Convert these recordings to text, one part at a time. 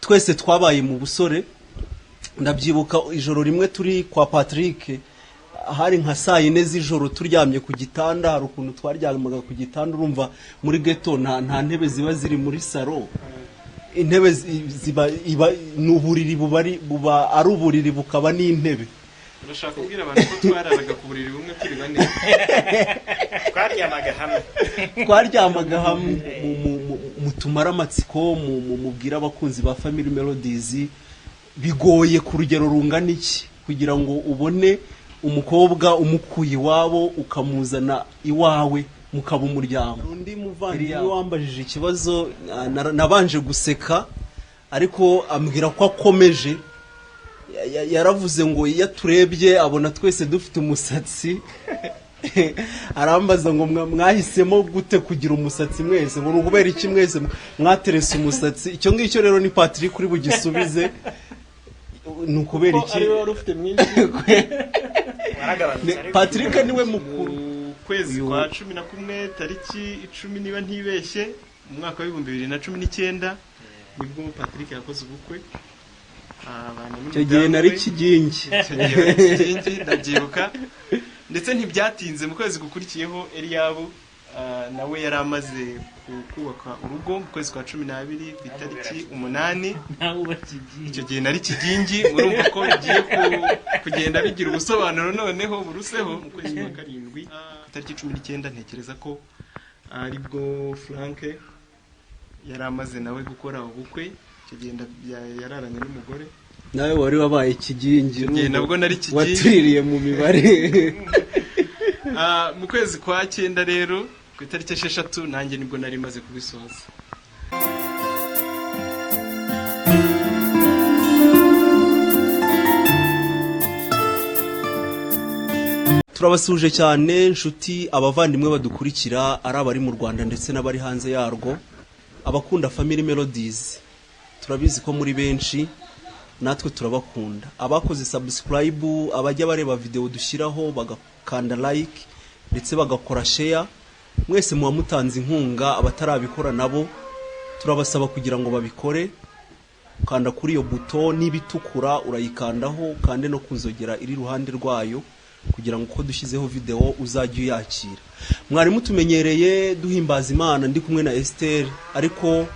Twese twabaye mu busore. Ndabyibuka ijoro rimwe turi kwa Patrick, hari nka saa 4 z'ijoro, turyamye ku gitanda. Hari ukuntu twaryamaga ku gitanda, urumva muri ghetto nta ntebe ziba ziri muri salon, intebe ziba iba ni uburiri, buba ari uburiri bukaba n'intebe. Urashaka kubwira abantu ko twararaga ku buriri bumwe turi bane? Twaryamaga hamwe. Twaryamaga hamwe. Mutumare amatsiko, mubwire abakunzi ba Family Melodies, bigoye ku rugero rungana iki kugira ngo ubone umukobwa umukuye iwabo ukamuzana iwawe mukaba umuryango? Undi muvandimwe wambajije ikibazo, nabanje guseka, ariko ambwira ko akomeje. Yaravuze ngo iyo aturebye abona twese dufite umusatsi, arambaza ngo mwahisemo gute kugira umusatsi mwese? Ngo ni ukubera iki mwese mwaterese umusatsi? Icyo ngicyo rero ni Patrick uri bugisubize, ni ukubera ko iki? Ariwe wari ufite mwinshi. Waragabanutse ariko. Patrick niwe mukuru. Mu kwezi kwa 11, tariki 10 niba ntibeshye, mu mwaka wa 2019, nibwo Patrick yakoze ubukwe, abana Icyo gihe n'umudamu nari we. kigingi. Icyo gihe wari kigingi, ndabyibuka. Ndetse ntibyatinze, mu kwezi gukurikiyeho Eliyabu nawe yari amaze kubaka urugo, mu kwezi kwa 12 ku itariki 8. Nawe uba kigingi. Icyo gihe nari kigingi. Murumva ko bigiye kugenda bigira ubusobanuro noneho buruseho. Mu kwezi kwa karindwi ku itariki 19, ntekereza ko aribwo Frank yari amaze nawe gukora ubukwe. Icyo gihe yararanye n'umugore. Nawe wari wabaye ikigingi. Icyo gihe nabwo nari kigingi. Watuririye mu mibare. Mu kwezi kwa cyenda rero, ku itariki 6, nanjye nibwo nari maze kubisoza. Turabasuhuje cyane inshuti, abavandimwe badukurikira, ari abari mu Rwanda ndetse n'abari hanze yarwo, abakunda Family Melodies. Turabizi ko muri benshi, natwe turabakunda. Abakoze subscribe, abajya bareba video dushyiraho bagakanda like ndetse bagakora share, mwese muba mutanze inkunga. Abatarabikora nabo turabasaba kugira ngo babikore. Kanda kuri iyo buto, niba itukura urayikandaho, ukande no kunzogera iri iruhande rwayo kugira ngo uko dushyizeho video uzajye uyakira. Mwari mutumenyereye duhimbaza Imana ndi kumwe na Esther, ariko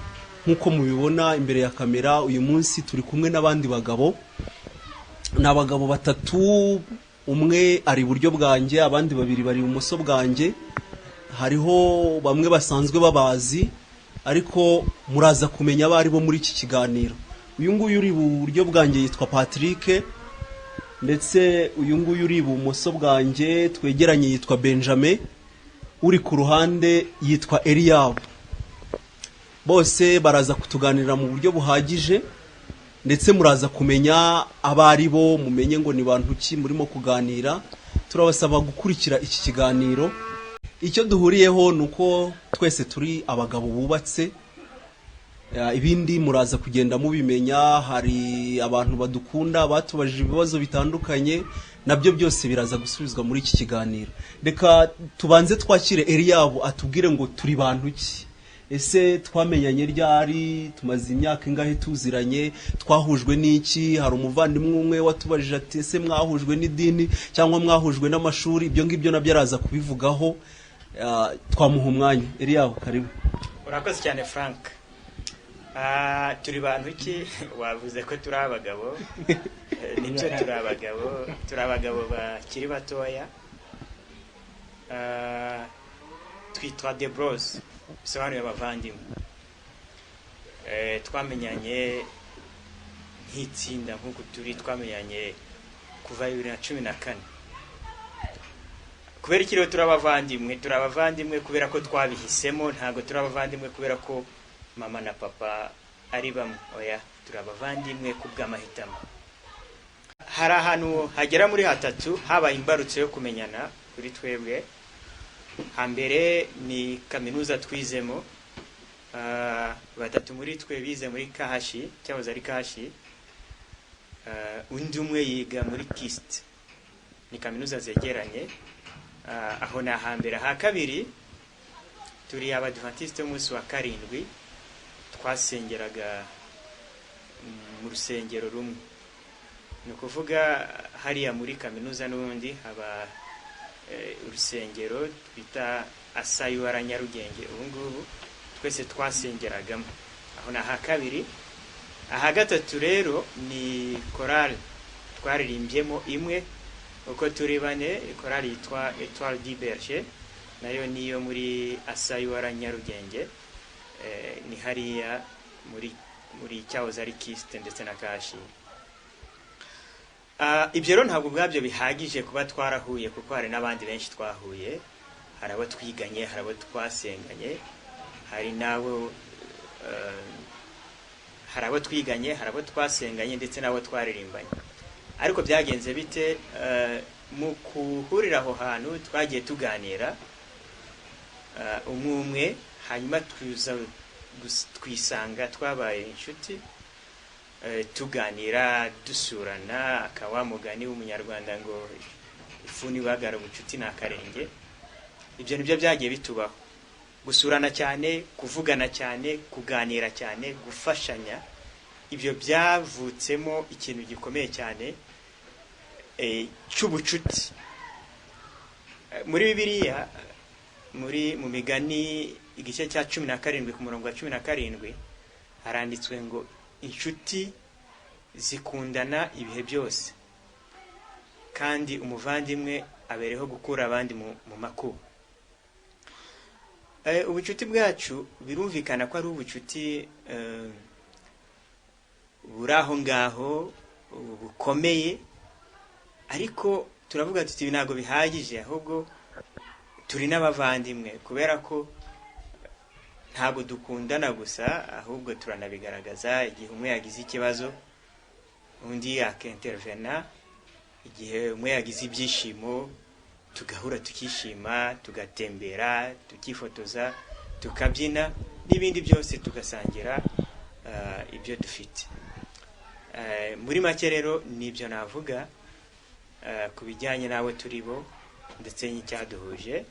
nk'uko mubibona imbere ya kamera, uyu munsi turi kumwe n'abandi bagabo. Ni abagabo batatu, umwe ari iburyo bwanjye, abandi babiri bari ibumoso bwanjye. Hariho bamwe basanzwe babazi, ariko muraza kumenya abo ari bo muri iki kiganiro. Uyu nguyu uri iburyo bwanjye yitwa Patrick, ndetse uyu nguyu uri ibumoso bwanjye twegeranye yitwa Benjamin, uri ku ruhande yitwa Eliyabu. Bose baraza kutuganirira mu buryo buhagije, ndetse muraza kumenya abo ari bo, mumenye ngo ni bantu ki murimo kuganira. Turabasaba gukurikira iki kiganiro. Icyo duhuriyeho ni uko twese turi abagabo bubatse. Ibindi muraza kugenda mubimenya. Hari abantu badukunda batubajije ibibazo bitandukanye, nabyo byose biraza gusubizwa muri iki kiganiro. Reka tubanze twakire Eliyabu atubwire ngo turi bantu ki? Ese twamenyanye ryari? Tumaze imyaka ingahe tuziranye? Twahujwe n'iki? Hari umuvandimwe umwe watubajije ati: "Ese mwahujwe n'idini cyangwa mwahujwe n'amashuri?" Ibyo ngibyo nabyo araza kubivugaho. Twamuha umwanya. Eliyabu, karibu. Urakoze cyane, Frank. Turi bantu ki? Wavuze ko turi abagabo. Nibyo, turi abagabo, turi abagabo bakiri batoya. Twitwa The Bros, bisobanuye abavandimwe. Twamenyanye nk'itsinda nk'uku turi, twamenyanye kuva 2014. Kubera iki rero turi abavandimwe? Turi abavandimwe kubera ko twabihisemo. Ntabwo turi abavandimwe kubera ko mama na papa ari bamwe, oya. Turi abavandimwe ku bw'amahitamo. Hari ahantu hagera muri hatatu habaye imbarutso yo kumenyana kuri twebwe. Hambere ni kaminuza twizemo. Batatu muri twe bize muri KHI, cyahoze ari KHI. Undi umwe yiga muri KIST, ni kaminuza zegeranye. Aho ni ahambere. Aha kabiri, turi Abadivantiste b'umunsi wa karindwi. Twasengeraga mu rusengero rumwe, ni ukuvuga hariya muri kaminuza n'ubundi haba urusengero twita ASAUR Nyarugenge. Ubu ngubu twese twasengeragamo aho. Ni aha kabiri. Aha gatatu rero ni korali twaririmbyemo imwe uko turi bane, korali yitwa Etoile du Berger, nayo niyo muri ASAUR Nyarugenge. Ni hariya muri cyahoze ari KIST ndetse na Kashi. Ibyo rero ntabwo ubwabyo bihagije kuba twarahuye, kuko hari n'abandi benshi twahuye. Hari abo twiganye, hari abo twasenganye, hari n'abo hari abo twiganye, hari abo twasenganye, ndetse n'abo twaririmbanye. Ariko byagenze bite? Mu guhurira aho hantu twagiye tuganira umwe umwe, hanyuma tuza twisanga twabaye inshuti, tuganira, dusurana. Akaba wa mugani w'umunyarwanda ngo ifuni ibagara ubucuti ni akarenge. Ibyo nibyo byagiye bitubaho: gusurana cyane, kuvugana cyane, kuganira cyane, gufashanya. Ibyo byavutsemo ikintu gikomeye cyane cy'ubucuti. Muri Bibiliya, mu Migani igice cya 17 ku murongo wa 17, haranditswe ngo inshuti zikundana ibihe byose, kandi umuvandimwe abereho gukura abandi mu makuba. Ubucuti bwacu birumvikana ko ari ubucuti buri aho ngaho bukomeye, ariko turavuga tuti ibi ntabwo bihagije, ahubwo turi n'abavandimwe, kubera ko ntabwo dukundana gusa, ahubwo turanabigaragaza. Igihe umwe yagize ikibazo, undi akintervena. Igihe umwe yagize ibyishimo, tugahura tukishima, tugatembera, tukifotoza, tukabyina n'ibindi byose, tugasangira ibyo dufite. Muri make rero nibyo navuga ku bijyanye n'abo turi bo ndetse n'icyaduhuje.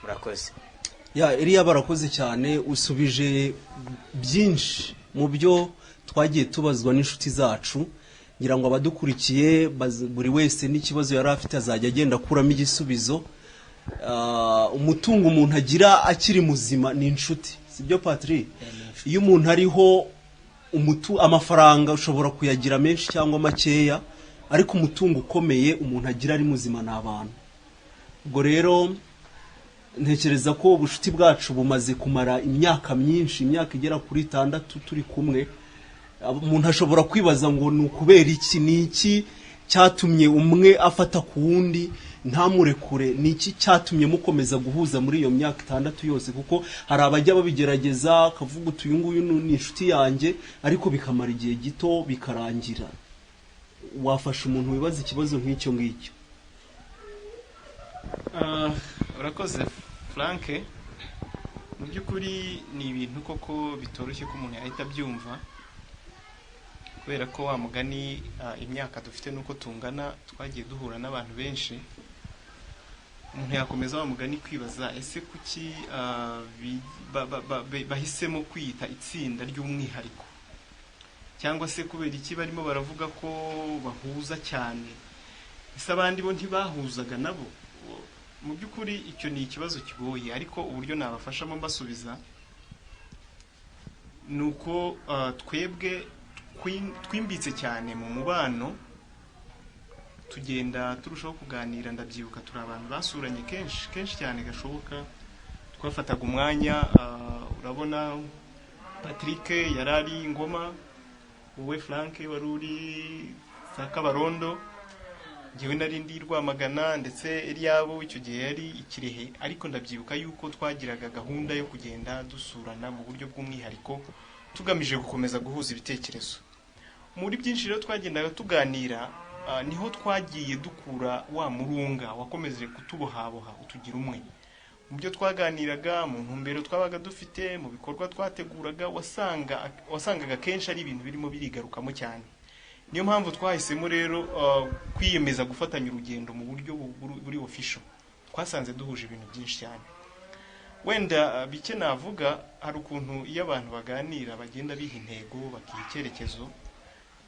Murakoze. Ya Eliya, barakoze cyane. Usubije byinshi mu byo twagiye tubazwa n'inshuti zacu. Ngira ngo abadukurikiye buri wese n'ikibazo yari afite azajya agenda akuramo igisubizo. Umutungo umuntu agira akiri muzima ni inshuti, sibyo Patrick? Iyo umuntu ariho, amafaranga ushobora kuyagira menshi cyangwa makeya, ariko umutungo ukomeye umuntu agira ari muzima ni abantu. Ubwo rero ntekereza ko ubucuti bwacu bumaze kumara imyaka myinshi, imyaka igera kuri 6 turi kumwe. Umuntu ashobora kwibaza ngo ni ukubera iki? Ni iki cyatumye umwe afata ku wundi ntamurekure? Ni iki cyatumye mukomeza guhuza muri iyo myaka 6 yose? Kuko hari abajya babigerageza, akavuga uti uyu nguyu ni inshuti yanjye, ariko bikamara igihe gito bikarangira. Wafasha umuntu wibaza ikibazo nk'icyo ngicyo? Urakoze Frank. Mu by'ukuri ni ibintu koko bitoroshye ko umuntu yahita abyumva, kubera ko wa mugani imyaka dufite n'uko tungana, twagiye duhura n'abantu benshi. Umuntu yakomeza wa mugani kwibaza: ese kuki bahisemo kwiyita itsinda ry'umwihariko, cyangwa se kubera iki barimo baravuga ko bahuza cyane? Ese abandi bo ntibahuzaga nabo? Mu by'ukuri icyo ni ikibazo kigoye, ariko uburyo nabafashamo mbasubiza ni uko twebwe twimbitse cyane mu mubano, tugenda turushaho kuganira. Ndabyibuka turi abantu basuranye kenshi kenshi cyane gashoboka, twafataga umwanya. Urabona Patrick yari ari Ngoma, wowe Frank wari uri za Kabarondo, njyewe nari ndi Rwamagana, ndetse Eliyabu icyo gihe yari i Kirehe. Ariko ndabyibuka yuko twagiraga gahunda yo kugenda dusurana mu buryo bw'umwihariko, tugamije gukomeza guhuza ibitekerezo muri byinshi. Rero twagendaga tuganira, niho twagiye dukura wa murunga wakomeje kutubohaboha utugira umwe. Mu byo twaganiraga, mu ntumbero twabaga dufite, mu bikorwa twateguraga, wasangaga kenshi ari ibintu birimo birigarukamo cyane. Niyo mpamvu twahisemo rero kwiyemeza gufatanya urugendo mu buryo buri official. Twasanze duhuje ibintu byinshi cyane. Wenda bike navuga, hari ukuntu iyo abantu baganira bagenda biha intego, bakiha icyerekezo.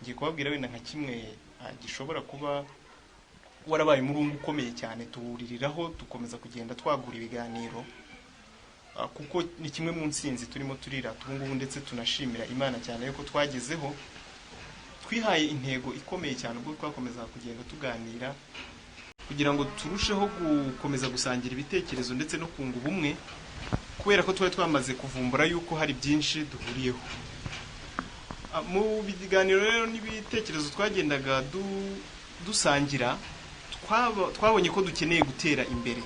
Ngiye kubabwira wenda nka kimwe gishobora kuba warabaye umurunga ukomeye cyane, tuwuririraho, dukomeza kugenda twagura ibiganiro, kuko ni kimwe mu nsinzi turimo turirata ubu ngubu, ndetse tunashimira Imana cyane yuko twagezeho. Twihaye intego ikomeye cyane ubwo twakomezaga kugenda tuganira kugira ngo turusheho gukomeza gusangira ibitekerezo ndetse no kunga ubumwe, kubera ko twari twamaze kuvumbura yuko hari byinshi duhuriyeho. Mu biganiro rero n'ibitekerezo twagendaga dusangira, twabonye ko dukeneye gutera imbere,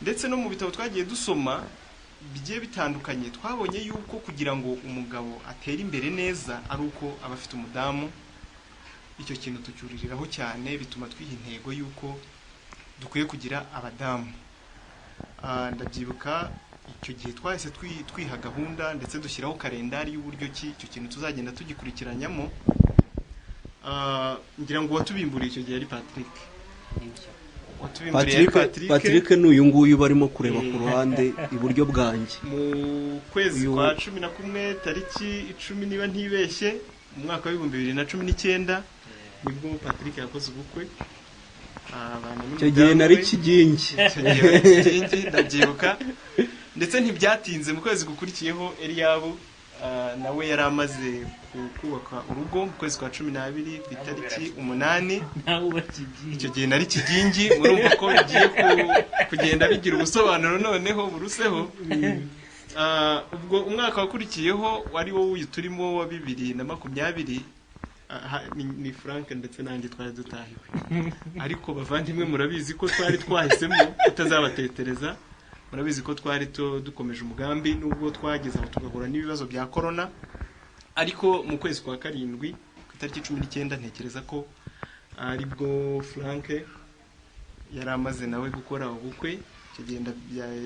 ndetse no mu bitabo twagiye dusoma bigiye bitandukanye, twabonye yuko kugira ngo umugabo atere imbere neza ari uko aba afite umudamu. Icyo kintu tucyuririraho cyane, bituma twiha intego yuko dukwiye kugira abadamu. Ndabyibuka icyo gihe twahise twiha gahunda, ndetse dushyiraho kalendari y'uburyo ki icyo kintu tuzagenda tugikurikiranyamo. Ngira ngo uwatubimburiye icyo gihe ari Patrick. Uwatubimburiye ari Patrick. Patrick. Patrick ni uyu nguyu barimo kureba ku ruhande iburyo bwanjye. Mu kwezi kwa 11, tariki 10 niba ntibeshye, mu mwaka wa 2019, nibwo Patrick yakoze ubukwe. Abana Icyo gihe n'umudamu nari we. kigingi. Icyo gihe wari kigingi, ndabyibuka. Ndetse ntibyatinze, mu kwezi gukurikiyeho Eliyabu nawe yari amaze kubaka urugo, mu kwezi kwa 12 ku itariki 8. Nawe uba kigingi. Icyo gihe nari kigingi. Murumva ko bigiye kugenda bigira ubusobanuro noneho buruseho. Ubwo umwaka wakurikiyeho wari wo wuyu turimo wa 2020, ni Frank ndetse nanjye twari dutahiwe. Ariko bavandimwe, murabizi ko twari twahisemo kutazabatetereza. Murabizi ko twari dukomeje umugambi, nubwo twageze aho tugahura n'ibibazo bya corona. Ariko mu kwezi kwa karindwi ku itariki 19, ntekereza ko aribwo Frank yari amaze nawe gukora ubukwe. Icyo gihe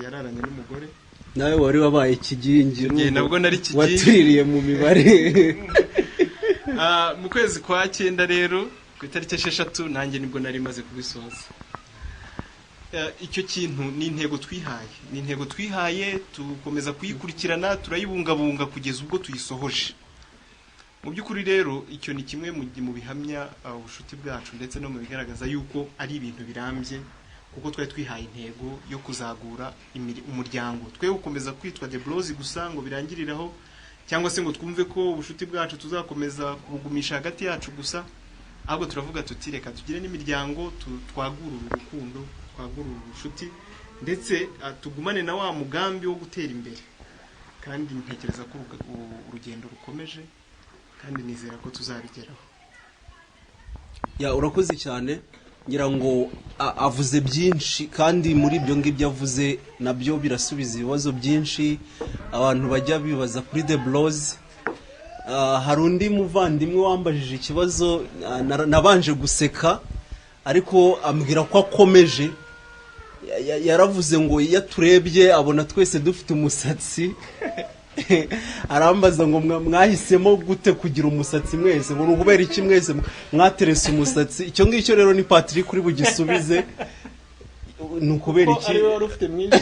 yararanye n'umugore. Nawe wari wabaye kigingi. Icyo gihe nabwo nari kigingi. Watuririye mu mibare. Mu kwezi kwa cyenda rero ku itariki 6, nanjye nibwo nari maze kubisoza. Icyo kintu ni intego twihaye, ni intego twihaye, tukomeza kuyikurikirana, turayibungabunga kugeza ubwo tuyisohoje. Mu by'ukuri rero icyo ni kimwe mu bihamya ubucuti bwacu, ndetse no mu bigaragaza yuko ari ibintu birambye, kuko twari twihaye intego yo kuzagura umuryango. Twe gukomeza kwitwa The Bros gusa ngo birangiriraho, cyangwa se ngo twumve ko ubucuti bwacu tuzakomeza kubugumisha hagati yacu gusa, ahubwo turavuga tuti reka tugire n'imiryango, twagure uru rukundo, twagure uru bucuti, ndetse tugumane na wa mugambi wo gutera imbere. Kandi ntekereza ko urugendo rukomeje, kandi nizera ko tuzabigeraho. Ya, urakoze cyane. Ngira ngo avuze byinshi, kandi muri ibyo ngibyo avuze nabyo birasubiza ibibazo byinshi abantu bajya bibaza kuri The Bros. Hari undi muvandimwe wambajije ikibazo, nabanje guseka, ariko ambwira ko akomeje. Yaravuze ngo iyo aturebye abona twese dufite umusatsi. Arambaza ngo mwahisemo gute kugira umusatsi mwese? Ngo ni ukubera iki mwese mwaterese umusatsi? Icyo ngicyo rero ni Patrick uri bugisubize. Ni ukubera iki? Ariwe wari ufite mwinshi.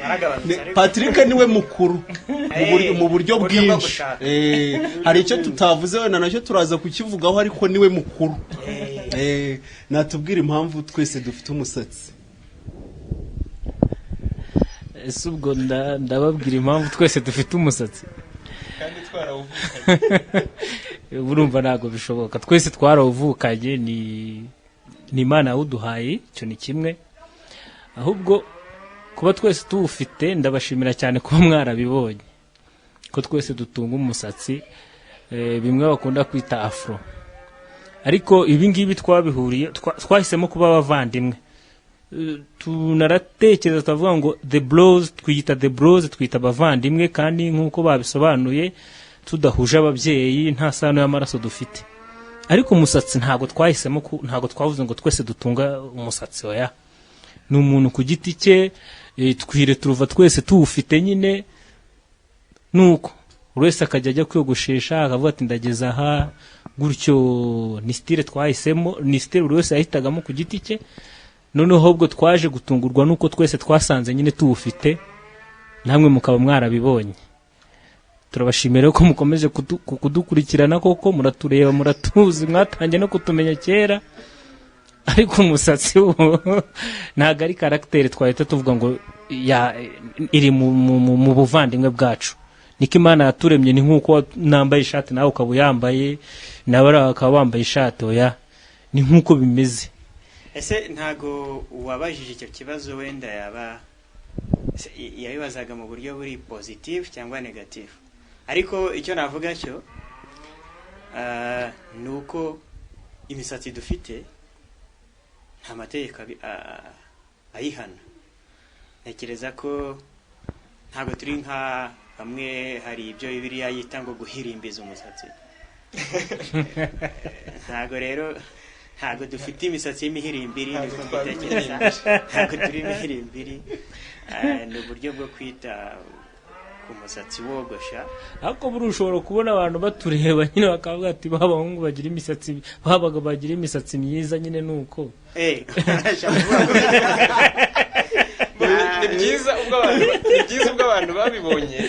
Waragabanutse ariko. Patrick niwe mukuru mu buryo Mu buryo bwo bwinshi. gushaka. Hari icyo tutavuze wenda nacyo turaza kukivugaho, ariko niwe mukuru. Natubwira impamvu twese dufite umusatsi. Ese ubwo ndababwira impamvu twese dufite umusatsi? Kandi twarawuvukanye. Urumva ntabwo bishoboka. Twese twarawuvukanye, ni Imana yawuduhaye, icyo ni kimwe. Ahubwo kuba twese tuwufite, ndabashimira cyane kuba mwarabibonye ko twese dutunga umusatsi, bimwe bakunda kwita afro. Ariko ibi ngibi twabihuriye, twahisemo kuba abavandimwe. Tunaratekereza tukavuga ngo The Bros, twiyita The Bros, twita abavandimwe, kandi nk'uko babisobanuye tudahuje ababyeyi, nta sano y'amaraso dufite. Ariko umusatsi ntabwo twahisemo, ntabwo twavuze ngo twese dutunga umusatsi, oya, ni umuntu ku giti cye. Twire turuva twese tuwufite nyine, nuko buri wese akajya ajya kwiyogoshesha akavuga ati ndageze aha gutyo. Ni style twahisemo, ni style buri wese yahitagamo ku giti cye. Noneho ahubwo twaje gutungurwa nuko twese twasanze nyine tuwufite, namwe mukaba mwarabibonye. Turabashimira ko mukomeje kudukurikirana koko, muratureba, muratuzi, mwatangiye no kutumenya kera. Ariko umusatsi wo ntabwo ari caractère twahita tuvuga ngo iri mu buvandimwe bwacu. Niko Imana yaturemye. Ni nk'uko nambaye ishati, nawe ukaba uyambaye, nawe bakaba bambaye ishati. Oya, ni nk'uko bimeze. Ese ntago uwabajije icyo kibazo wenda yaba se yabibazaga mu buryo buri positive cyangwa negative? Ariko icyo navuga cyo ni uko imisatsi dufite nta mategeko ayihana. Ntekereza ko ntabwo turi nka bamwe, hari ibyo Bibiliya yita ngo guhirimbiza umusatsi. Ntabwo rero, ntabwo dufite imisatsi y'imihirimbiri. Ntabwo Niko twabihirimbije. mbitekereza. Ntabwo turi imihirimbiri. Ni uburyo bwo kwita ku musatsi wogosha. Ariko buriya ushobora kubona abantu batureba nyine bakavuga ati: "Ba bahungu bagira imisatsi, babaga bagira imisatsi myiza nyine." Ni uko. Urashaka kuvuga Ni byiza ubwo abantu babibonye,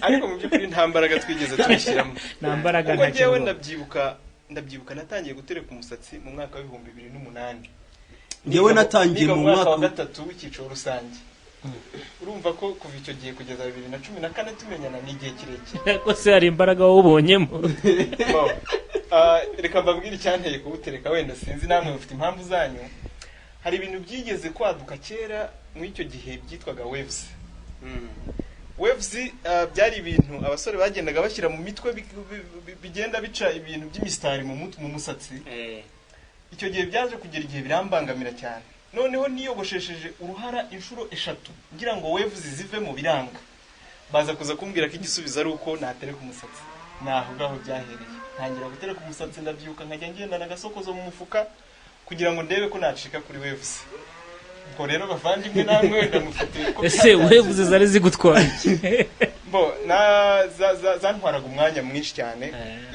ariko mu by'ukuri nta mbaraga twigeze tubishyiramo. Nta mbaraga, Kuko nta njyewe kibazo. ndabyibuka natangiye gutereka umusatsi mu mwaka wa 2008. Njyewe natangiye Niga mu mwaka wa mwaka gatatu w'icyiciro rusange. Urumva ko kuva icyo gihe kugeza 2014 tumenyana ni igihe kirekire. Ariko se hari imbaraga wawubonyemo? Bon, reka mbabwire icyanteye kuwutereka. Wenda sinzi, namwe mufite impamvu zanyu. Hari ibintu byigeze kwaduka kera muri icyo gihe byitwaga waves. Waves byari ibintu abasore bagendaga bashyira mu mitwe, bigenda bica ibintu by'imisitari mu musatsi. Icyo gihe byaje kugera igihe birambangamira cyane. Noneho niyogoshesheje uruhara inshuro eshatu ngira ngo waves zive mu biranga, baza kuza kumbwira ko igisubizo ari uko natereka umusatsi. Naho ngaho byahereye, ntangira gutereka umusatsi. Ndabyuka nkajya ngendana agasokozo mu mufuka kugira ngo ndebe ko nacika kuri waves. Ubwo rero bavandimwe, namwe wenda mufite uko Ese byatangiye. waves zari zigutwaye iki? Bo na zantwaraga umwanya mwinshi cyane.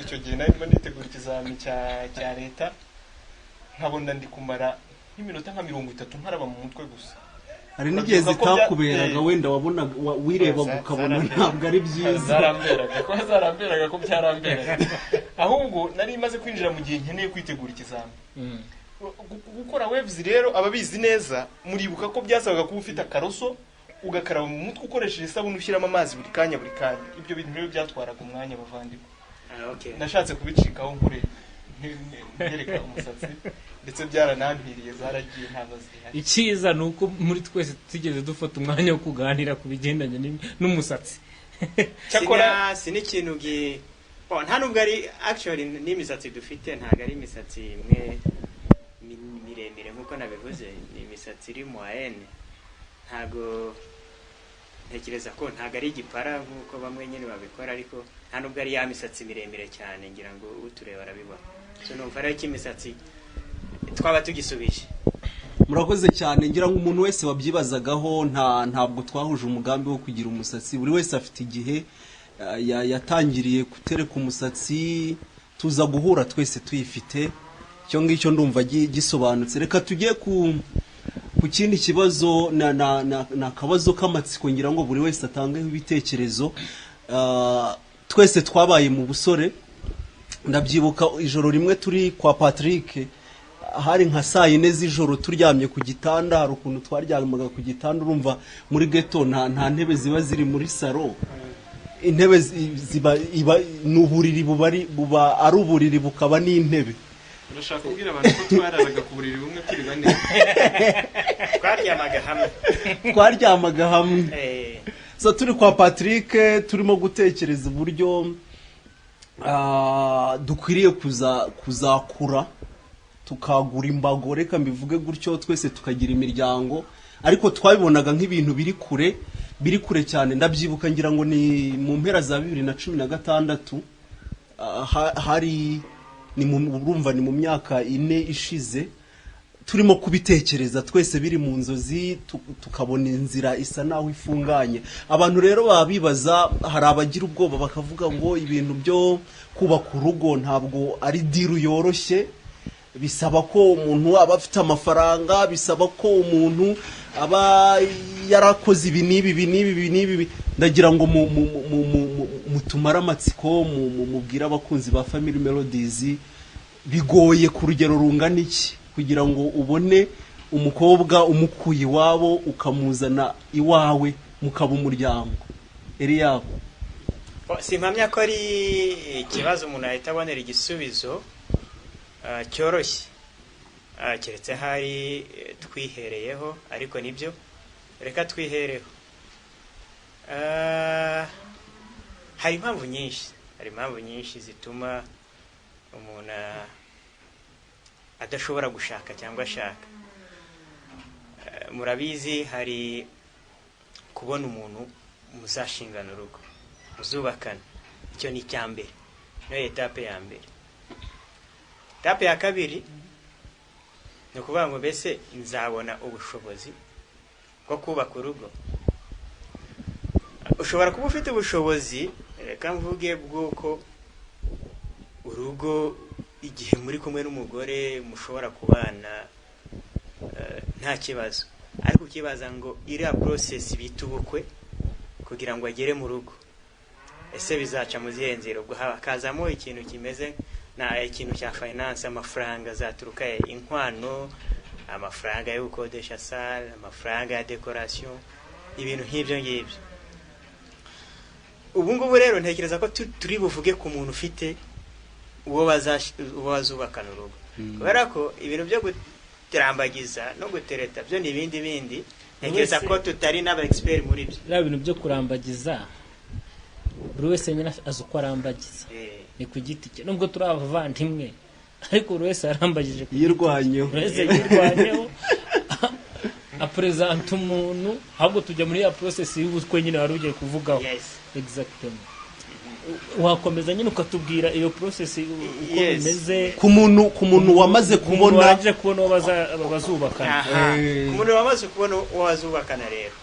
Icyo gihe narimo nitegura ikizami cya leta, nkabona ndi kumara nk'iminota nka 30 nkaraba mu mutwe gusa. Hari n'igihe Urabyibuka ko zitakuberaga, wenda wabonaga wirebaga ukabona ntabwo ari byiza. Zaramberaga ko byaramberaga. Ahubwo nari maze kwinjira mu gihe nkeneye kwitegura ikizami. Gukora waves rero, ababizi neza muribuka ko byasabaga kuba ufite akaroso, ugakaraba mu mutwe ukoresheje isabune, ushyiramo amazi buri kanya buri kanya. Ibyo bintu rero byatwaraga umwanya, bavandimwe. Ah, okay. Nashatse kubicikaho nkure ntereka umusatsi, ndetse byaranampiriye, zaragiye, ntabwo zihari. Icyiza ni uko muri twese tutigeze dufata umwanya wo kuganira ku bigendanye n'umusatsi. Cyakora Si n'ikintu gi oh, nta nubwo ari actually n'imisatsi dufite, ntabwo ari imisatsi imwe miremire nk'uko nabivuze, ni imisatsi iri moyenne. Ntabwo ntekereza ko, ntabwo ari igipara nk'uko bamwe nyine babikora, ariko nta nubwo ari ya misatsi miremire cyane. Ngira ngo utureba arabibona. So numva rero ko imisatsi twaba tugisubije. Murakoze cyane. Ngira ngo umuntu wese wabyibazagaho, ntabwo twahuje umugambi wo kugira umusatsi. Buri wese afite igihe yatangiriye gutereka umusatsi, tuza guhura twese tuyifite. Icyo ngicyo ndumva gisobanutse. Reka tujye ku kindi kibazo. Na akabazo k'amatsiko, ngira ngo buri wese atangeho ibitekerezo. Twese twabaye mu busore. Ndabyibuka ijoro rimwe turi kwa Patrick, hari nka saa 4 z'ijoro, turyamye ku gitanda. Hari ukuntu twaryamaga ku gitanda, urumva muri ghetto nta ntebe ziba ziri muri salo. Intebe ziba iba ni uburiri, buba ari uburiri bukaba n'intebe. Urashaka kubwira abantu ko twararaga ku buriri bumwe turi bane? Twaryamaga hamwe. Twaryamaga hamwe. So turi kwa Patrick, turimo gutekereza uburyo dukwiriye kuzakura tukagura imbago, reka mbivuge gutyo, twese tukagira imiryango, ariko twabibonaga nk'ibintu biri kure, biri kure cyane. Ndabyibuka, ngira ngo ni mu mpera za 2016, hari ni mu, urumva ni mu myaka 4 ishize, turimo kubitekereza twese biri mu nzozi, tukabona inzira isa naho ifunganye. Abantu rero baba bibaza, hari abagira ubwoba bakavuga ngo ibintu byo kubaka urugo ntabwo ari deal yoroshye. Bisaba ko umuntu aba afite amafaranga, bisaba ko umuntu aba yarakoze ibi n'ibi, ibi n'ibi, ibi n'ibi. Ndagira ngo mutumare amatsiko, mubwire abakunzi ba Family Melodies, bigoye ku rugero rungana iki kugira ngo ubone umukobwa umukuye iwabo ukamuzana iwawe mukaba umuryango? Eliyabu. Oh, simpamya ko ari ikibazo umuntu ahita abonera igisubizo cyoroshye. Keretse hari twihereyeho, ariko nibyo, reka twihereho. Hari impamvu nyinshi zituma umuntu adashobora gushaka cyangwa ashaka. Murabizi, hari kubona umuntu muzashingana urugo, muzubakana. Icyo ni icya mbere, niyo étape ya mbere. Étape ya kabiri ni ukuvuga ngo: mbese nzabona ubushobozi bwo kubaka urugo? Ushobora kuba ufite ubushobozi, reka mvuge, bw'uko urugo, igihe muri kumwe n'umugore, mushobora kubana nta kibazo, ariko ukibaza ngo iriya process bita ubukwe kugira ngo agere mu rugo, ese bizaca mu zihe nzira? Ubwo hakazamo ikintu kimeze na ikintu cya finance: amafaranga azaturuka he? Inkwano, amafaranga yo gukodesha salle, amafaranga ya decoration, ibintu nk'ibyo ngibyo. Ubu ngubu rero ntekereza ko turi buvuge ku muntu ufite uwo bazubakana urugo, kubera ko ibintu byo kurambagiza no gutereta byo ni ibindi bindi. Ntekereza ko tutari n'aba expert muri byo. Biriya bintu byo kurambagiza, buri wese nyine azi uko arambagiza. Ni ku giti cye. Nubwo turi abavandimwe, ariko buri wese yarambagije ku giti cye. Yirwanyeho. Buri wese yirwanyeho, aperezanta umuntu. Ahubwo tujya muri ya process y'ubukwe nyine wari ugiye kuvugaho. Yes. Exactement. Wakomeza nyine ukatubwira iyo process uko bimeze. Ku muntu wamaze umuntu kubona warangije kubona uwo bazubakana. Aha. Umuntu wamaze kubona uwo bazubakana rero,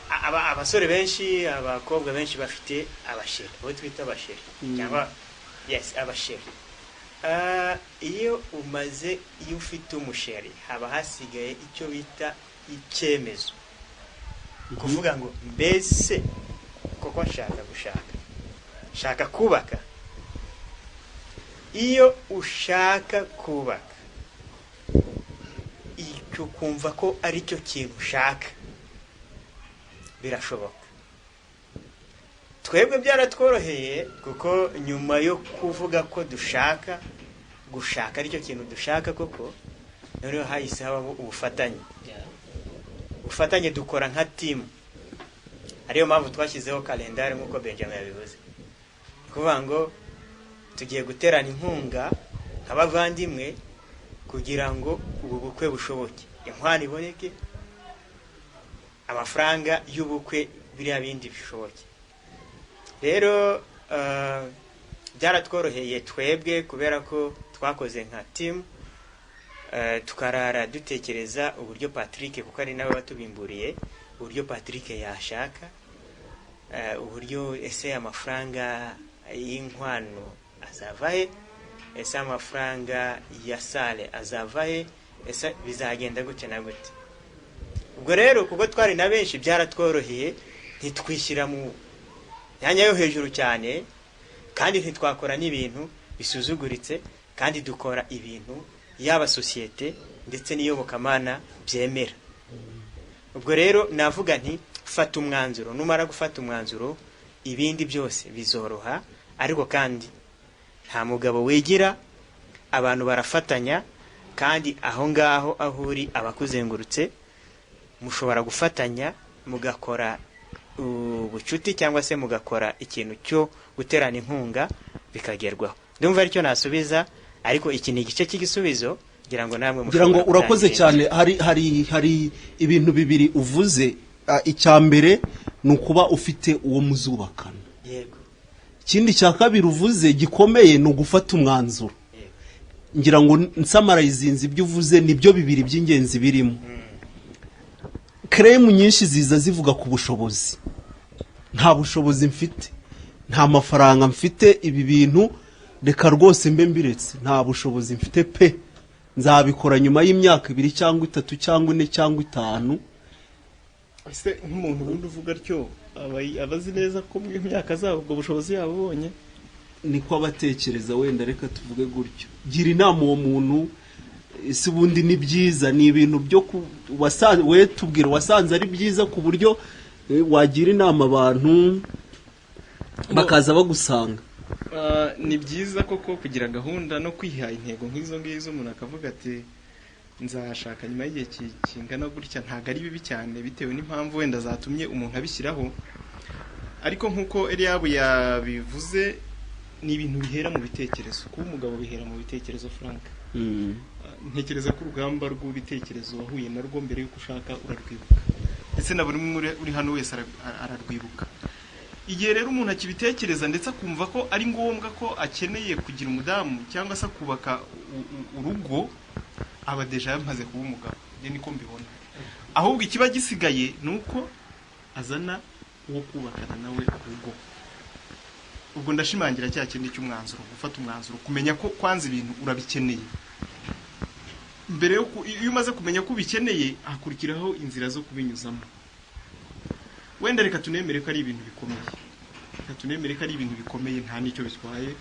abasore benshi, abakobwa benshi bafite abachéri, abo twita abachéri, cyangwa yes, abachéri. Iyo umaze, iyo ufite umuchéri, haba hasigaye icyo bita icyemezo, kuvuga ngo: mbese koko nshaka gushaka, nshaka kubaka? Iyo ushaka kubaka, icyo kumva ko ari cyo kintu ushaka, birashoboka. Twebwe byaratworoheye, kuko nyuma yo kuvuga ko dushaka gushaka, aricyo kintu dushaka koko, noneho hahise habamo ubufatanye. Ubufatanye, dukora nka team. Ariyo mpamvu twashyizeho kalendari nk'uko Benjamin yabivuze. Ni ukuvuga ngo tugiye guterana inkunga nk'abavandimwe kugira ngo ubu bukwe bushoboke, inkwano iboneke, amafaranga y'ubukwe, biriya bindi bishoboke. Rero byaratworoheye twebwe kubera ko twakoze nka team, tukarara dutekereza uburyo Patrick, kuko ari nawe watubimburiye, uburyo Patrick yashaka, uburyo ese amafaranga y'inkwano azava he, ese amafaranga ya salle azava he, ese bizagenda gute na gute. Ubwo rero kuko twari na benshi, byaratworoheye, ntitwishyira mu myanya yo hejuru cyane, kandi ntitwakora n'ibintu bisuzuguritse, kandi dukora ibintu yaba sosiyete ndetse n'iyobokamana byemera. Ubwo rero navuga nti: fata umwanzuro. Numara gufata umwanzuro, ibindi byose bizoroha. Ariko kandi nta mugabo wigira, abantu barafatanya. Kandi aho ngaho aho uri, abakuzengurutse mushobora gufatanya mugakora ubucuti cyangwa se mugakora ikintu cyo guterana inkunga, bikagerwaho. Ndumva aricyo nasubiza, ariko iki ni igice cy'igisubizo, ngira ngo namwe ngira ngo mushobora urakoze gutangira. cyane. Hari ibintu bibiri uvuze. Icya mbere ni ukuba ufite uwo muzubakana. Ikindi cya kabiri uvuze gikomeye ni ugufata umwanzuro. Ngira ngo nsummarizinze ibyo uvuze, nibyo bibiri by'ingenzi birimo. Claim nyinshi ziza zivuga ku bushobozi: nta bushobozi mfite, nta mafaranga mfite, ibi bintu reka rwose mbe mbiretse, nta bushobozi mfite pe. Nzabikora nyuma y'imyaka 2 cyangwa 3 cyangwa 4 cyangwa 5. Ese nk'umuntu ubundi uvuga atyo aba azi neza ko mu myaka zabo ubwo bushobozi yabubonye? Niko abatekereza wenda, reka tuvuge gutyo. Gira inama uwo muntu. Ese ubundi ni byiza, ni ibintu byo we tubwira, wasanze ari byiza ku buryo wagira inama abantu bakaza bagusanga? Ni byiza koko kugira gahunda no kwiha intego nk'izo ngizo, umuntu akavuga ati nzashaka nyuma y'igihe kingana gutya. Ntabwo ari bibi cyane, bitewe n'impamvu wenda zatumye umuntu abishyiraho. Ariko nk'uko Eliyabu yabivuze, ni ibintu bihera mu bitekerezo. Kuba umugabo bihera mu bitekerezo, Frank. Ntekereza ko urugamba rw'ibitekerezo wahuye narwo mbere y'uko ushaka urarwibuka, ndetse na buri umwe uri hano wese ararwibuka. Igihe rero umuntu akibitekereza, ndetse akumva ko ari ngombwa ko akeneye kugira umudamu cyangwa se akubaka urugo, aba déjà yamaze kuba umugabo. Njye niko mbibona. Ahubwo ikiba gisigaye ni uko azana uwo kubakana nawe urugo. Ubwo ndashimangira cya kindi cy'umwanzuro, gufata umwanzuro, kumenya ko kwanza ibintu urabikeneye. Mbere yo iyo umaze kumenya ko ubikeneye, hakurikiraho inzira zo kubinyuzamo. Wenda reka tunemere ko ari ibintu bikomeye, reka tunemere ko ari ibintu bikomeye, nta n'icyo bitwaye.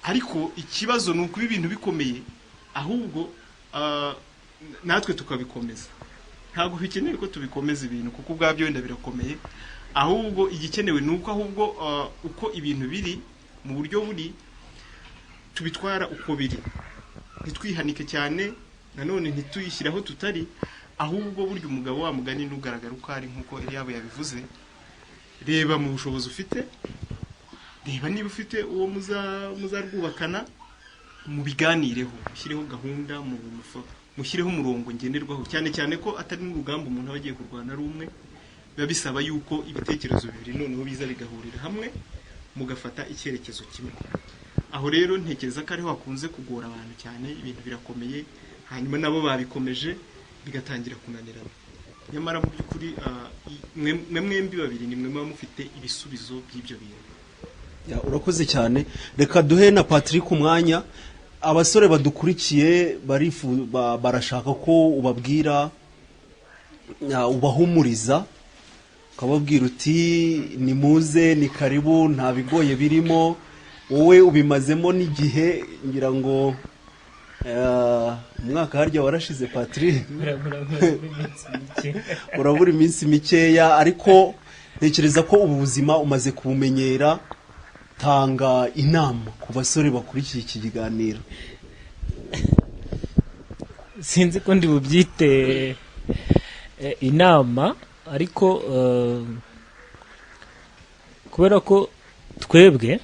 Ariko ikibazo ni ukuba ibintu bikomeye, ahubwo natwe tukabikomeza. Ntabwo bikenewe ko tubikomeza ibintu, kuko ubwabyo wenda birakomeye. Ahubwo igikenewe ni uko ahubwo uko ibintu biri mu buryo buri, tubitwara uko biri, ntitwihanike cyane, nanone ntituyishyire aho tutari. Ahubwo burya umugabo wa mugani n'ugaragara uko ari, nk'uko Eliyabu yabivuze. Reba mu bushobozi ufite, reba niba ufite uwo muzarwubakana, mubiganireho, mushyireho gahunda, mushyireho umurongo ngenderwaho, cyane cyane ko atari n'urugamba umuntu aba agiye kurwana ari umwe. Biba bisaba yuko ibitekerezo bibiri noneho biza bigahurira hamwe, mugafata icyerekezo kimwe. Aho rero ntekereza ko ariho hakunze kugora abantu cyane. Ibintu birakomeye, hanyuma nabo babikomeje, bigatangira kunanirana. Nyamara mu by'ukuri mwe mwembi babiri ni mwe muba mufite ibisubizo by'ibyo bintu. Ya, urakoze cyane. Reka duhe na Patrick umwanya. Abasore badukurikiye barashaka ko ubabwira, ubahumuriza, ukababwira uti nimuze, ni karibu, nta bigoye birimo. Wowe ubimazemo n'igihe, ngira ngo umwaka harya warashize, Patrick? Urabura iminsi mikeya, ariko ntekereza ko ubu buzima umaze kubumenyera. Tanga inama ku basore bakurikiye iki kiganiro. Sinzi ko ndi bubyite inama, ariko kubera ko twebwe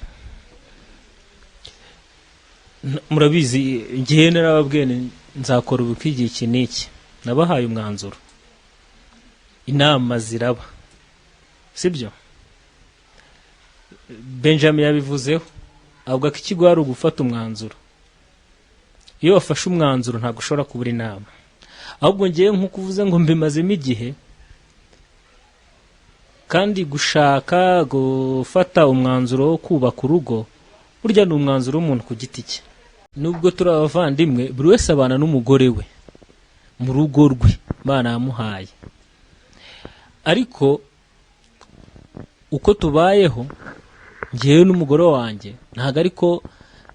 murabizi, ngewe narababwiye nti nzakora ubukwe igihe iki n'iki, nabahaye umwanzuro, inama ziraba, sibyo? Benjamin yabivuzeho, avuga ko ikigo ari ugufata umwanzuro. Iyo wafashe umwanzuro ntabwo ushobora kubura inama. Ahubwo ngewe nk'uko uvuze ngo mbimazemo igihe, kandi gushaka, gufata umwanzuro wo kubaka urugo, burya ni umwanzuro w'umuntu ku giti cye. Nubwo turi abavandimwe, buri wese abana n'umugore we mu rugo rwe Imana yamuhaye, ariko uko tubayeho ngewe n'umugore wanjye ntabwo ariko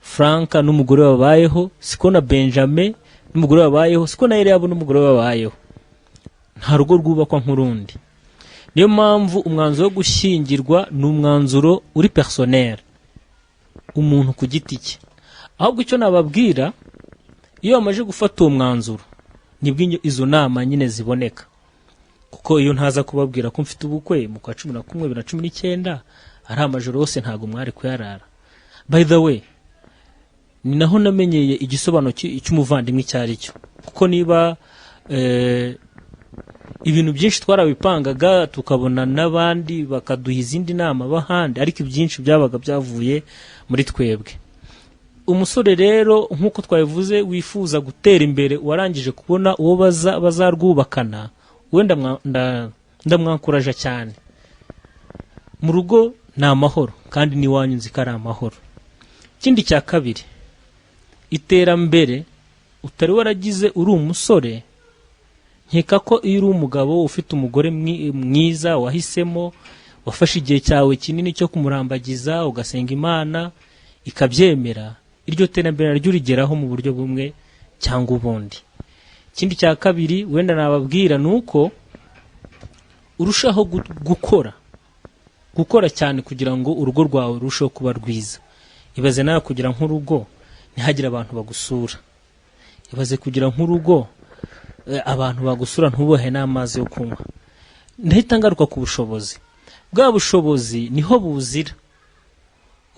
Frank n'umugore we babayeho, siko na Benjamin n'umugore we babayeho, siko na Eliyabu n'umugore we babayeho. Nta rugo rwubakwa nk'urundi. Niyo mpamvu umwanzuro wo gushyingirwa ni umwanzuro uri personnel, umuntu ku giti cye. Ahubwo icyo nababwira, iyo bamaze gufata uwo mwanzuro, nibwo izo nama nyine ziboneka. Kuko iyo ntaza kubabwira ko mfite ubukwe mu kwa 11 2019, ari amajoro yose ntabwo mwari kuyarara. By the way, ni naho namenyeye igisobanuro cy'umuvandimwe icyo ari cyo, kuko niba ibintu byinshi twarabipangaga, tukabona n'abandi bakaduha izindi nama b'ahandi, ariko ibyinshi byabaga byavuye muri twebwe. Umusore rero, nk'uko twabivuze, wifuza gutera imbere, warangije kubona uwo bazarwubakana, we ndamwankuraja cyane. Mu rugo ni amahoro, kandi n'iwanyu nzi ko ari amahoro. Ikindi cya kabiri, iterambere. utari waragize uri umusore, nkeka ko iyo uri umugabo ufite umugore mwiza wahisemo, wafashe igihe cyawe kinini cyo kumurambagiza, ugasenga Imana ikabyemera, iryo terambere naryo urigeraho mu buryo bumwe cyangwa ubundi. Ikindi cya kabiri wenda nababwira ni uko urushaho gukora cyane kugira ngo urugo rwawe rurusheho kuba rwiza. Ibaze nawe kugira nk'urugo ntihagire abantu bagusura. Ibaze kugira nk'urugo abantu bagusura ntubohe n'amazi yo kunywa. Ndahita ngaruka ku bushobozi. Bwa bushobozi niho buzira.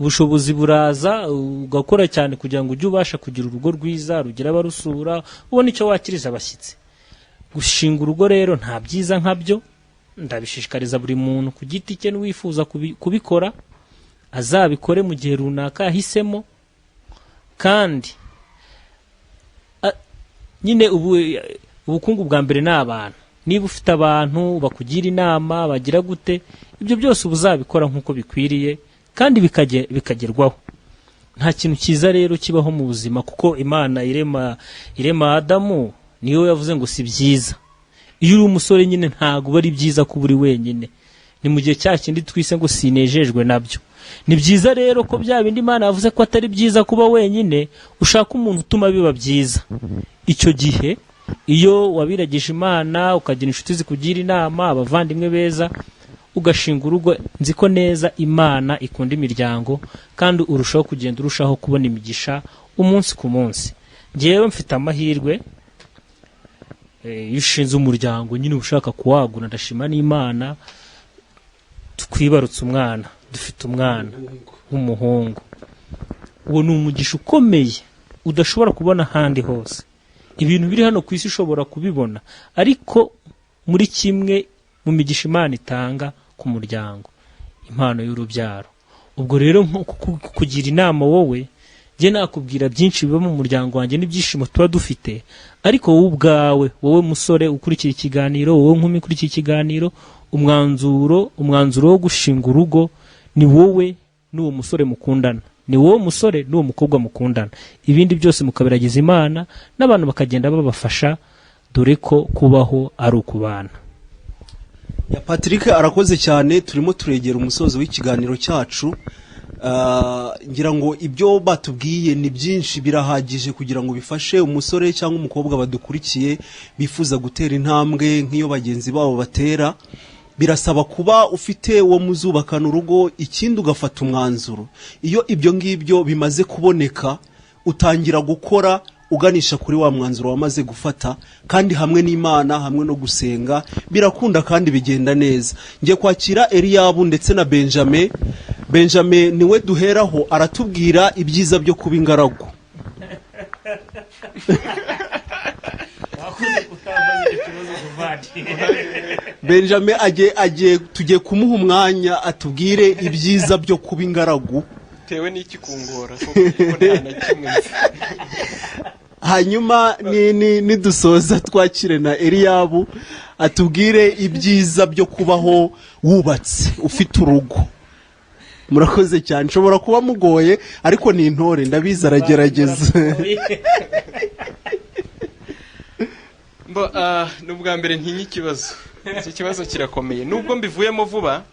Ubushobozi buraza, ugakora cyane kugira ngo ujye ubasha kugira urugo rwiza rugira abarusura, ubone icyo wakiriza abashyitsi. Gushinga urugo rero nta byiza nkabyo. Ndabishishikariza buri muntu ku giti cye n'uwifuza kubikora azabikore mu gihe runaka yahisemo. Kandi nyine ubu ubukungu bwa mbere ni abantu. Niba ufite abantu bakugira inama, bagira gute, ibyo byose uba uzabikora nk'uko bikwiriye kandi bikagerwaho. Nta kintu cyiza rero kibaho mu buzima, kuko Imana irema Adamu niyo yavuze ngo si byiza. Iyo uri umusore nyine ntabwo uba ari byiza kuba uri wenyine. Ni mu gihe cya kindi twise ngo sinejejwe nabyo. Ni byiza rero ko bya bindi Imana yavuze ko atari byiza kuba wenyine, ushaka umuntu utuma biba byiza. Icyo gihe iyo wabiragije Imana, ukagira inshuti zikugira inama, abavandimwe beza, ugashinga urugo, nzi ko neza Imana ikunda imiryango, kandi urushaho kugenda urushaho kubona imigisha umunsi ku munsi. Ngewe mfite amahirwe, iyo ushinze umuryango nyine uba ushaka kuwagura. Ndashima n'Imana twibarutse umwana, dufite umwana w'umuhungu. Uwo ni umugisha ukomeye udashobora kubona ahandi hose. Ibintu biri hano ku isi ushobora kubibona, ariko muri kimwe mu migisha Imana itanga ku muryango, impano y'urubyaro. Ubwo rero nko kugira inama wowe, njye nakubwira byinshi biba mu muryango wanjye n'ibyishimo tuba dufite, ariko wowe ubwawe, wowe musore ukurikira ikiganiro, wowe nkumi ukurikira ikiganiro, umwanzuro wo gushinga urugo ni wowe n'uwo musore mukundana, ni wowe musore n'uwo mukobwa mukundana. Ibindi byose mukabiragiza Imana n'abantu bakagenda babafasha, dore ko kubaho ari ukubana. Ya, Patrick arakoze cyane. Turimo turegera umusozo w'ikiganiro cyacu. Ngira ngo ibyo batubwiye ni byinshi, birahagije kugira ngo bifashe umusore cyangwa umukobwa badukurikiye bifuza gutera intambwe nk'iyo bagenzi babo batera. Birasaba kuba ufite uwo muzubakana urugo, ikindi ugafata umwanzuro. Iyo ibyo ngibyo bimaze kuboneka, utangira gukora uganisha kuri wa mwanzuro wamaze gufata, kandi hamwe n'Imana, hamwe no gusenga, birakunda kandi bigenda neza. Ngiye kwakira Eliyabu ndetse na Benjamin. Benjamin niwe duheraho, aratubwira ibyiza byo kuba ingaragu. Benjamin agiye, tugiye kumuha umwanya atubwire ibyiza byo kuba ingaragu. Bitewe n'iki kungora kuko nta na kimwe nzi. Hanyuma nidusoza twakire na Eliyabu atubwire ibyiza byo kubaho wubatse, ufite urugo. Murakoze cyane. Nshobora kuba mugoye, ariko ni intore, ndabizi aragerageza. Mbo, ni ubwa mbere ntinya ikibazo. Iki kibazo kirakomeye, nubwo mbivuyemo vuba,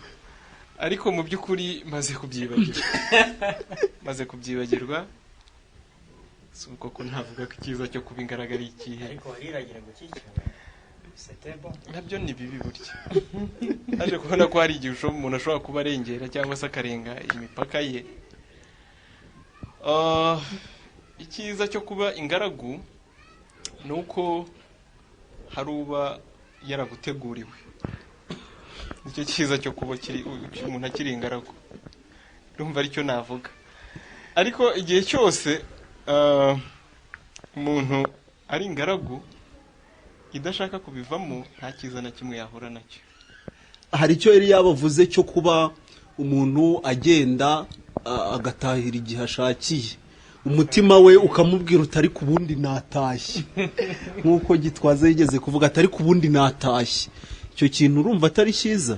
ariko mu by'ukuri maze kubyibagirwa, maze kubyibagirwa. Si uko ko ntavuga ko icyiza cyo kuba ingaragu ari ikihe. Ariko wariragira ngo kicyo c'était bon. Nabyo ni bibi burya. Naje kubona ko hari igihe umuntu ashobora kuba arengera cyangwa se akarenga imipaka ye. Icyiza cyo kuba ingaragu ni uko hari uba yaraguteguriwe. Nicyo cyiza cyo kuba umuntu akiri ingaragu, ndumva aricyo navuga. Ariko igihe cyose umuntu ari ingaragu idashaka kubivamo, nta cyiza na kimwe yahura nacyo. Hari icyo yari yabavuze cyo kuba umuntu agenda agatahira igihe ashakiye, umutima we ukamubwira utari ku bundi natashye, nk'uko Gitwaza yigeze kuvuga atari ku bundi natashye. Icyo kintu urumva atari cyiza?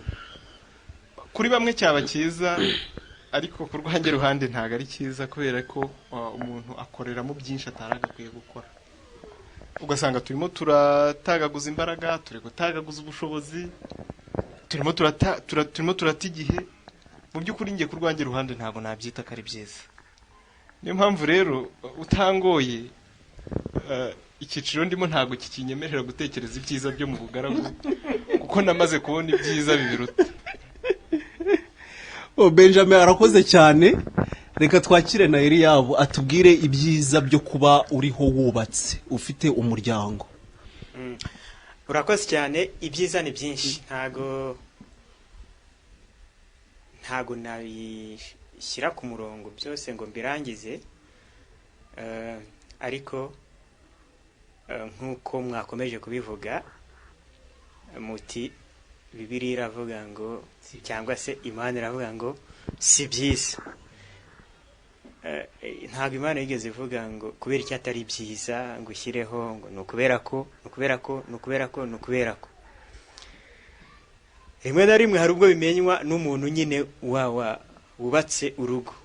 Kuri bamwe cyaba cyiza, ariko ku rwanjye ruhande ntabwo ari cyiza, kubera ko umuntu akoreramo byinshi atari agakwiye gukora. Ugasanga turimo turatagaguza imbaraga, turi gutagaguza ubushobozi, turimo turata igihe. Mu by'ukuri, njye ku rwanjye ruhande ntabwo nabyita ko ari byiza. Niyo mpamvu rero utangoye, icyiciro ndimo ntabwo kikinyemerera gutekereza ibyiza byo mu bugaragu, kuko namaze kubona ibyiza bibiruta. Oh, Benjamin arakoze cyane. Reka twakire na Eliyabu atubwire ibyiza byo kuba uriho, wubatse, ufite umuryango. Urakoze cyane. Ibyiza ni byinshi, ntago nabishyira ku murongo byose ngo mbirangize. Ariko nk'uko mwakomeje kubivuga muti Bibiliya iravuga ngo, cyangwa se Imana iravuga ngo si byiza. Ntabwo Imana yigeze ivuga ngo kubera icyo atari byiza ngo ushyireho ngo ni ukubera ko, ni ukubera ko, ni ukubera ko, ni ukubera ko. Rimwe na rimwe hari ubwo bimenywa n'umuntu nyine wa wubatse urugo,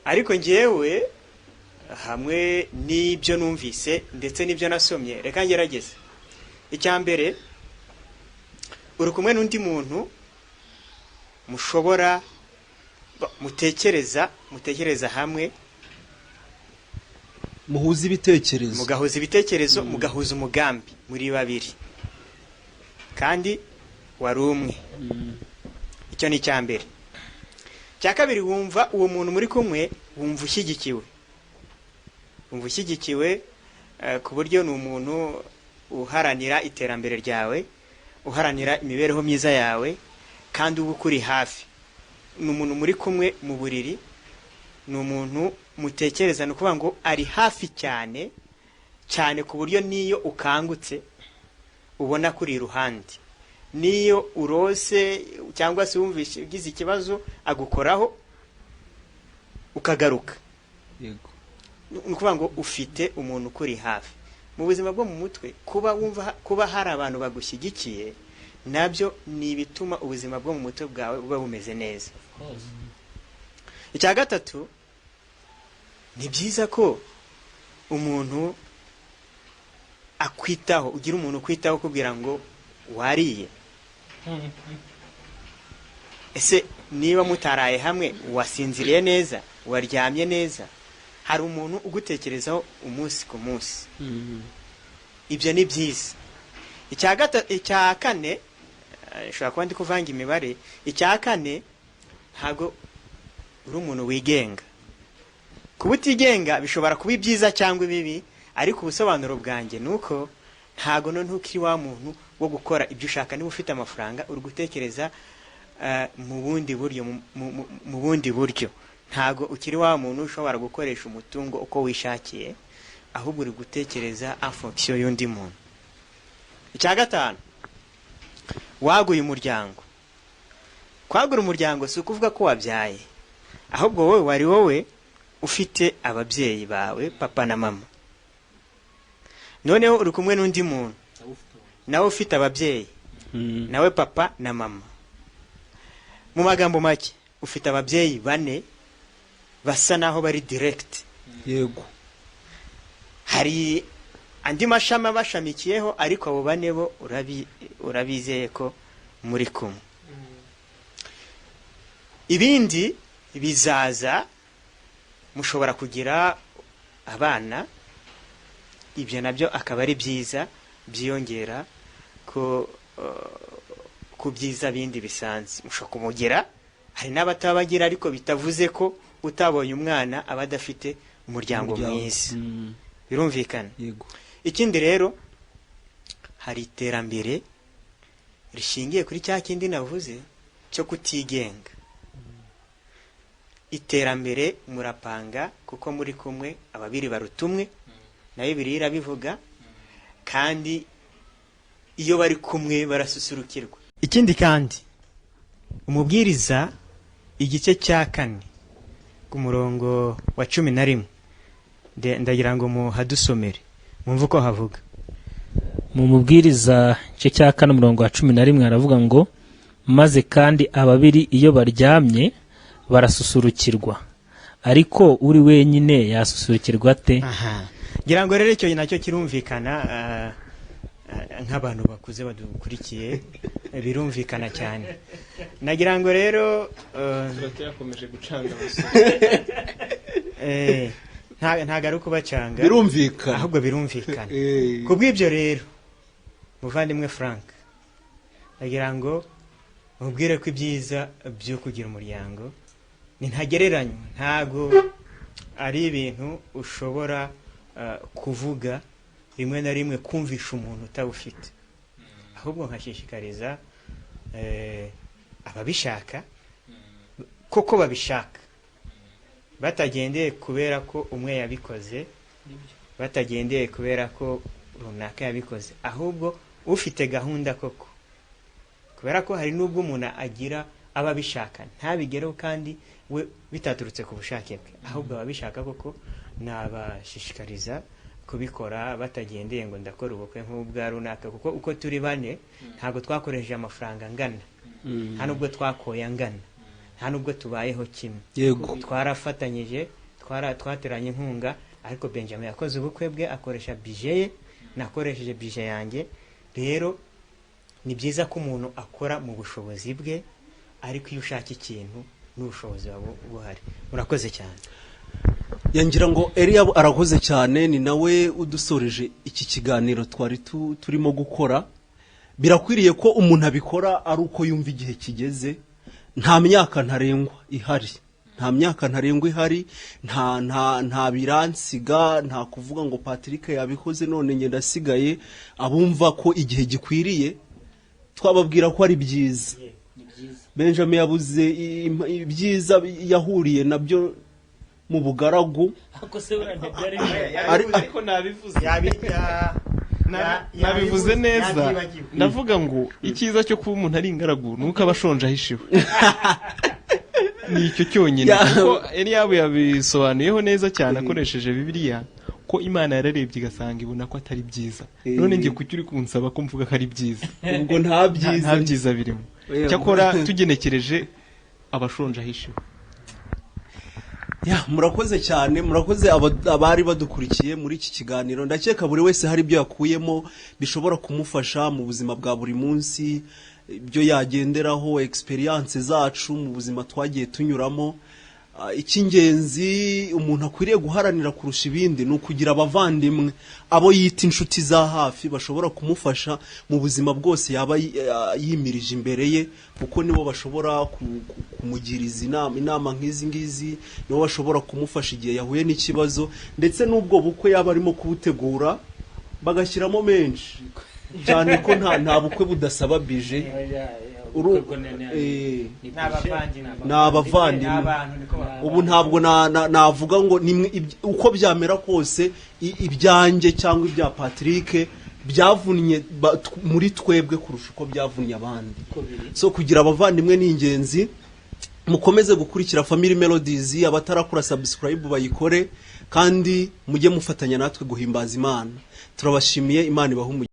ariko njyewe hamwe n'ibyo numvise ndetse n'ibyo nasomye, reka ngerageze. Icya mbere, uri kumwe n'undi muntu mushobora mutekereza hamwe. Muhuza ibitekerezo. Mugahuza ibitekerezo, mugahuza umugambi muri babiri kandi wari umwe. Icyo ni icya mbere. Icya kabiri, wumva uwo muntu muri kumwe, wumva ushyigikiwe, wumva ushyigikiwe, ku buryo ni umuntu uharanira iterambere ryawe, uharanira imibereho myiza yawe, kandi uba ukuri hafi. Ni umuntu muri kumwe mu buriri, ni umuntu mutekereza, ni ukuvuga ngo ari hafi cyane cyane, ku buryo n'iyo ukangutse ubona kuri iruhande, n'iyo urose cyangwa se wumvise ugize ikibazo, agukoraho ukagaruka. Ni ukuvuga ngo ufite umuntu ukuri hafi. Mu buzima bwo mu mutwe, kuba wumva kuba hari abantu bagushyigikiye, nabyo ni ibituma ubuzima bwo mu mutwe bwawe buba bumeze neza. Icya gatatu, ni byiza ko umuntu akwitaho, ugira umuntu ukwitaho ukubwira ngo wariye, ese niba mutaraye hamwe wasinziriye neza, waryamye neza. Hari umuntu ugutekerezaho umunsi ku munsi, ibyo ni byiza. Icya kane, nshobora kuba ndi kuvanga imibare. Icya kane, ntabwo uri umuntu wigenga. Kuba utigenga bishobora kuba ibyiza cyangwa ibibi, ariko ubusobanuro bwanjye ni uko ntabwo noneho ukiri wa muntu wo gukora ibyo ushaka. Niba ufite amafaranga, uri gutekereza mu bundi buryo, mu bundi buryo. Ntabwo ukiri wa muntu ushobora gukoresha umutungo uko wishakiye, ahubwo uri gutekereza en fonction y'undi muntu. Icya gatanu, waguye umuryango. Kwagura umuryango si ukuvuga ko wabyaye, ahubwo wowe wari wowe ufite ababyeyi bawe, papa na mama, noneho uri kumwe n'undi muntu nawe ufite ababyeyi, nawe papa na mama. Mu magambo make, ufite ababyeyi bane basa naho bari direct. Hari andi mashami abashamikiyeho, ariko abo bane bo urabizeye ko muri kumwe. Ibindi bizaza, mushobora kugira abana, ibyo nabyo akaba ari byiza byiyongera ko ku byiza bindi bisanzwe mushobora kumugira. Hari n'abatabagira, ariko bitavuze ko utabonye umwana aba adafite umuryango Umuryango. mwiza. Birumvikana. Ikindi rero, hari iterambere rishingiye kuri cya kindi navuze cyo kutigenga. Iterambere murapanga kuko muri kumwe, ababiri baruta umwe, na Bibiliya irabivuga, kandi iyo bari kumwe barasusurukirwa. Ikindi kandi, Umubwiriza igice cya 4 ku murongo wa 11, ndagira ngo muhadusomere mwumve uko havuga. Mu Mubwiriza igice cya 4 umurongo wa 11 haravuga ngo: "Maze kandi ababiri iyo baryamye barasusurukirwa, ariko uri wenyine yasusurukirwa ate?" Aha. Ngira ngo rero icyo nacyo kirumvikana, nk'abantu bakuze badukurikiye, birumvikana cyane. Nagira ngo rero Yakomeje gucanga abasore. Ntago ari ukubacanga. Birumvikana. Ahubwo birumvikana. Ku bw'ibyo rero, muvandimwe Frank, nagira ngo mubwire ko ibyiza byo kugira umuryango ni ntagereranywa. Ntago ari ibintu ushobora kuvuga rimwe na rimwe kumvisha umuntu utawufite, ahubwo nkashishikariza ababishaka koko babishaka, batagendeye kubera ko umwe yabikoze, batagendeye kubera ko runaka yabikoze, ahubwo ufite gahunda koko, kubera ko hari n'ubwo umuntu agira aba abishaka ntabigereho, kandi we bitaturutse ku bushake bwe. Ahubwo ababishaka koko nabashishikariza kubikora batagendeye ngo ndakora ubukwe nk'ubwa runaka, kuko uko turi bane ntabwo twakoresheje amafaranga angana, nta nubwo twakoye angana, nta nubwo tubayeho kimwe. Twarafatanyije, twateranye inkunga, ariko Benjamin yakoze ubukwe bwe akoresha budget ye, nakoresheje budget yanjye. Rero ni byiza ko umuntu akora mu bushobozi bwe, ariko iyo ushaka ikintu n'ubushobozi buba buhari. Murakoze cyane. Yangira ngo Eliya arakoze cyane, ni nawe udusoreje iki kiganiro twari turimo gukora. Birakwiriye ko umuntu abikora ari uko yumva igihe kigeze. Nta myaka ntarengwa ihari, nta myaka ntarengwa ihari, nta biransiga, nta kuvuga ngo Patrick yabikoze none njye ndasigaye. Abumva ko igihe gikwiriye, twababwira ko ari byiza. Ni byiza. Benjamin yabuze ibyiza yahuriye nabyo mu bugaragu. Ariko se buriya ntibyari Ariko nabivuze. Nabivuze neza. Yabyibagiwe. Ndavuga ngo icyiza cyo kuba umuntu ari ingaragu ni uko aba ashonje ahishiwe, ni icyo cyonyine. Kuko Eliyabu yabisobanuyeho neza cyane akoresheje Bibiliya ko Imana yararebye igasanga ibona ko atari byiza. None njye kuki uri kunsaba ko mvuga ko ari byiza? Ubwo nta byiza. Nta byiza birimo. Cyakora tugenekereje, abashonje ahishiwe. Ya, murakoze cyane, murakoze abari badukurikiye muri iki kiganiro. Ndakeka buri wese hari ibyo yakuyemo bishobora kumufasha mu buzima bwa buri munsi, ibyo yagenderaho, experience zacu mu buzima twagiye tunyuramo. Icy'ingenzi umuntu akwiriye guharanira kurusha ibindi ni ukugira abavandimwe, abo yita inshuti za hafi, bashobora kumufasha mu buzima bwose yaba yimirije imbere ye, kuko nibo bashobora kumugiriza inama nk'izi ngizi, nibo bashobora kumufasha igihe yahuye n'ikibazo, ndetse n'ubwo bukwe yaba arimo kubutegura bagashyiramo menshi cyane, ko nta bukwe budasaba budget. Ni abavandimwe. Ni abavandimwe. Ni abantu, niko bavuga. Ubu ntabwo navuga ngo nimwe uko byamera kose, ibyanjye cyangwa ibya Patrick byavunnye muri twebwe kurusha uko byavunnye abandi. So kugira abavandimwe ni ingenzi. Mukomeze gukurikira Family Melodies. Abatarakora subscribe bayikore, kandi mujye mufatanya natwe guhimbaza Imana. Turabashimiye, Imana ibahe umugisha.